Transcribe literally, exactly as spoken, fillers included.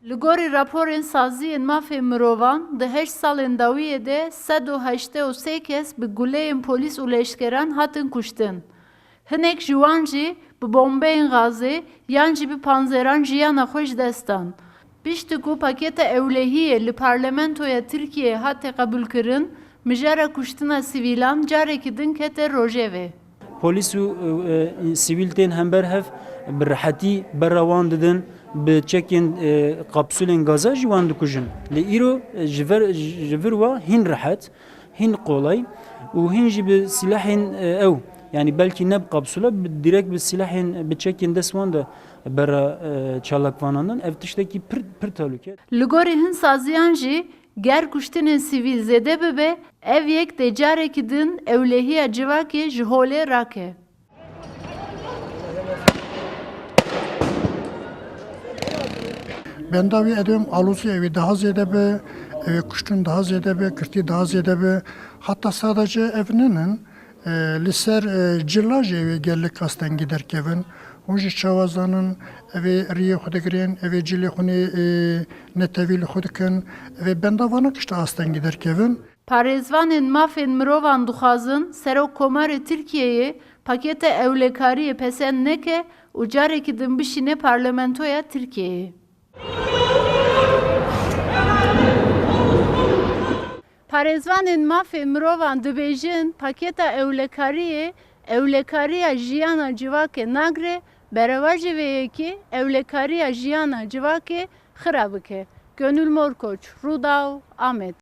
Li gorî raporên saziyên mafên mirovan, di heşt salên dawiyê de sed û heştê û sê kes bi guleyên polîs û leşkeran hatin kuştin. Hinek ji wan jî bi bombeyên gazê yan jî bi panzeran jiyana xwe ji dest dan. Piştî ku paketa ewlehiyê li Parlamentoya Tirkiyeyê hate qebûlkirin, mijara kuştina sivîlan carekî din kete rojevê. Polîs û, e, e, sivîl tên hember hev, bi rihetî berra wan didin, bi çekên, e, kapsûlên gaza jî wan dikujin. Lê îro, e, ji ver, ji vir wa hîn rihet, hîn qolay û hîn jî bi silahên, e, ew, yanî belkî ne bi kapsûla, bi, direkt bi silahên, bi çekên dest wan de berra, e, çalakvanan din. Ev tiştekî pir, pir telûke. Li gorî hin saziyan jî, ger kuştinên sivîl zêde bibe, ev yek dê carekî din ewlehiya civakê ji holê rake. Benda wî edem alozî ew ê daha zêde be, ew ê kuştin daha zêde be, girtî daha zêde be. Heta sadece ev ninin, e, li ser, e, cila jî ew ê gelek astengî derkevin. Hûn jî çawa zanin, ew ê riyê xwe digirin, ew ê cilê xwe nê, e, netewî li xwe dikin, ew ê benda vana kişta astengî derkevin. Parêzvanên mafên mirovan dixwazin Serokkomarê Tirkiyeyê paketa ewlekariyê pesend neke û carekî din bişîne Parlamentoya Tirkiyeyê. Parêzvanên mafê mirovan dibêjin, paketa ewlekariyê, ewlekariya jiyana civakê nagre, berevajê vê yekê ewlekariya jiyana civakê xira bike. Gönül Morkoç, Rûdaw, Amed.